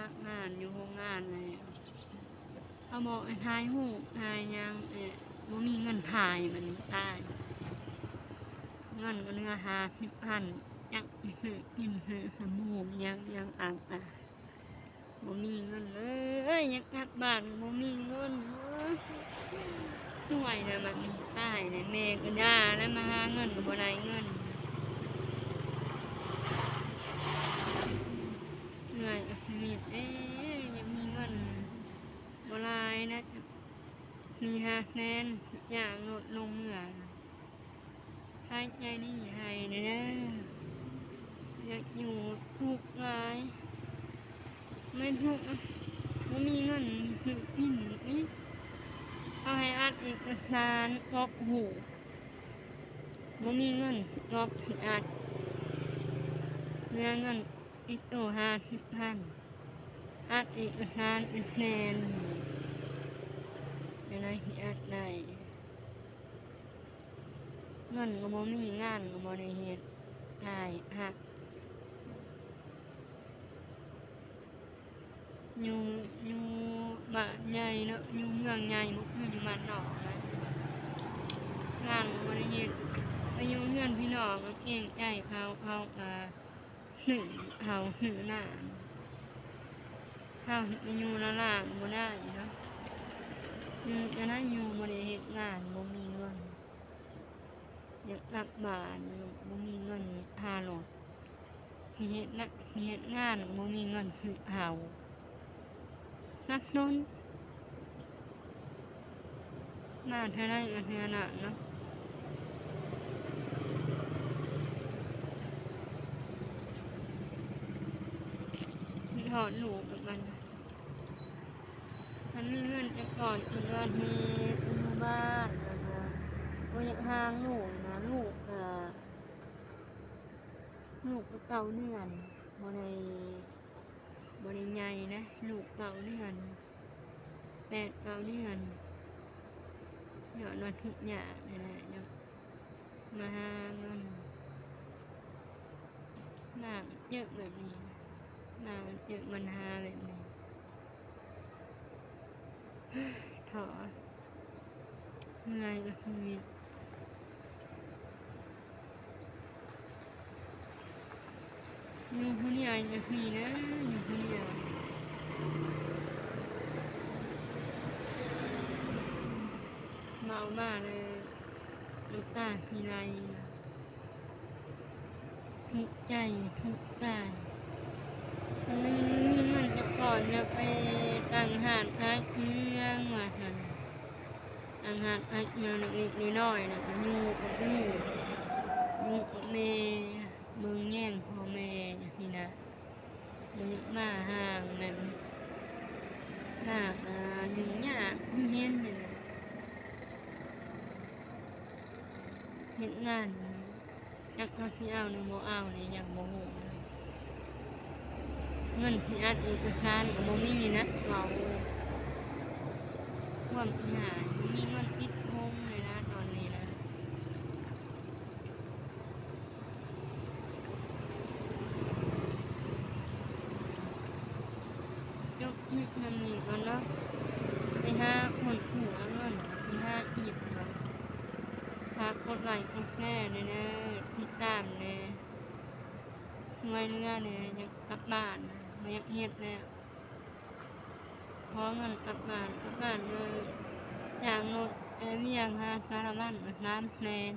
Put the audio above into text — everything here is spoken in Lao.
ພັກງານຢູ່ໂຮງງານແຫຼະ ເຂົາບອກໃຫ້ຖ່າຍຮູບຖ່າຍຫຍັງ ແອະ ບໍ່ມີເງິນຖ່າຍ ບັດນີ້ຕາຍ ເງິນກໍເຫຼືອຫ້າສິບພັນ ຈັກຊິຊື້ກິນຊື້ສະບູຫຍັງຫຍັງອັງອາ ບໍ່ມີເງິນເລີຍ ຢາກກັບບ້ານກໍບໍ່ມີເງິນ ໂອ້ຍ ສວຍແລ້ວບັດນີ້ ຕາຍແລ້ວ ແມ່ກໍດ່າແລ້ວ ມາຫາເງິນກໍບໍ່ໄດ້ເງິນ ເມື່ອຍກັບຊີວິດເດ້ ຢາກມີເງິນບໍ່ຫຼາຍນະ ສີ່ຫ້າແສນ ຈ້າງລົດລົງເມືອ ຫາຍໃຈນີ້ໃຫ້ແດ່ເດີ ຢາກຢູ່ ທຸກຫຼາຍ ແມ່ນທຸກ ບໍ່ມີເງິນຊື້ກິນອີກ ເຂົາໃຫ້ອັດເອກະສານກອກຮູບ ບໍ່ມີເງິນກອກຊິອັດ ເຫຼືອເງິນຕິດໂຕຫ້າສິບພັນ ອັດເອກະສານເປັນແສນ ຈັ່ງໃດຊິອັດໄດ້ ເງິນກໍບໍ່ມີ ງານກໍບໍ່ໄດ້ເຮັດ ຕາຍຫາກ ຢູ່ ຢູ່ບ້ານໃຫຍ່ເນາະ ຢູ່ເມືອງໃຫຍ່ ບໍ່ຄືຢູ່ບ້ານນອກນະ ງານກໍບໍ່ໄດ້ເຮັດ ໄປຢູ່ເຮືອນພີ່ນ້ອງກໍເກງໃຈເຂົາ ເຂົາກໍ ໜຶ້ງເອົາໜຶ້ງໜ້າ ເຮົາຊິໄປຢູ່ລະລາງບໍ່ໄດ້ເນາະ ຢູ່ຈັ່ງໃດຢູ່ບໍ່ໄດ້ເຮັດງານ ບໍ່ມີເງິນ ຢາກກັບບ້ານ ບໍ່ມີເງິນຄ່າລົດ ຊິເຮັດນະ ຊິເຮັດງານ ບໍ່ມີເງິນຊື້ເຂົ້າ ໜັກໜົນ ມາເທື່ອໃດກໍເທື່ອນັ້ນເນາະ ຄິດຮອດລູກນຳມັນ ຄັນມີເງິນຈັກກ້ອນ ເພິ່ນວ່າໃຫ້ໄປຢູ່ບ້ານ ແລ້ວກໍບໍ່ຢາກຫ່າງລູກນະ ລູກກໍ ລູກກໍເກົ້າເດືອນ ບໍ່ໄດ້ ບໍ່ໄດ້ໃຫຍ່ນະ ລູກເກົ້າເດືອນ ແປດເກົ້າເດືອນ ຍ້ອນວ່າທຸກຍາກນີ້ແຫຼະ ເນາະ ມາຫາເງິນ ມາເຈີແບບນີ້ ມາເຈີບັນຫາແບບນີ້ ທໍ້ ເມື່ອຍກັບຊີວິດ ຢູ່ຜູ້ດຽວຈັກປີເດີ ຢູ່ຜູ້ດຽວ ເວົ້າມາແລ້ວນ້ຳຕາຊິໄຫຼ ທຸກໃຈທຸກກາຍ ຄັນມີເງິນຈັກກ້ອນ ຢາກໄປຕັ້ງຮ້ານຂາຍເຄື່ອງວ່າຊັ້ນ ຕັ້ງຮ້ານຂາຍເຄື່ອງເລັກໆນ້ອຍໆ ແລ້ວກໍຢູ່ກັບລູກ ຢູ່ກັບແມ່ ເບິ່ງແຍງພໍ່ແມ່ຈັ່ງຊີ້ນະ ບໍ່ຢາກມາຫ່າງນັ້ນ ມາກໍຫຍຸ້ງຍາກຄືເຫັນນີ້ແຫຼະ ເຮັດງານ ຈັກເຂົາຊິເອົາຫຼືບໍ່ເອົານີ້ຍັງບໍ່ຮູ້ ເງິນຊິອັດເອກະສານກໍບໍ່ມີນະ ເວົ້າຄວາມຈິງ ບໍ່ມີເງິນຕິດໂຮງເລີຍນະຕອນນີ້ນະ ຈົບຄລິບນຳນີ້ກ່ອນເນາະ ໄປຫາຄົ້ນຄວ້າເງິນ ໄປຫາຄລິບກ່ອນ ຝາກກົດໄລ້ກົດແຊແດ່ເດີ ຕິດຕາມແດ່ ຊ່ວຍເຫຼືອແດ່ ຢາກກັບບ້ານ ບໍ່ຢາກເຮັດແລ້ວ ຂໍເງິນກັບບ້ານ ກັບບ້ານເລີຍ ຈ້າງລົດແອວຽງຫາສາລະວັນສາມແສນ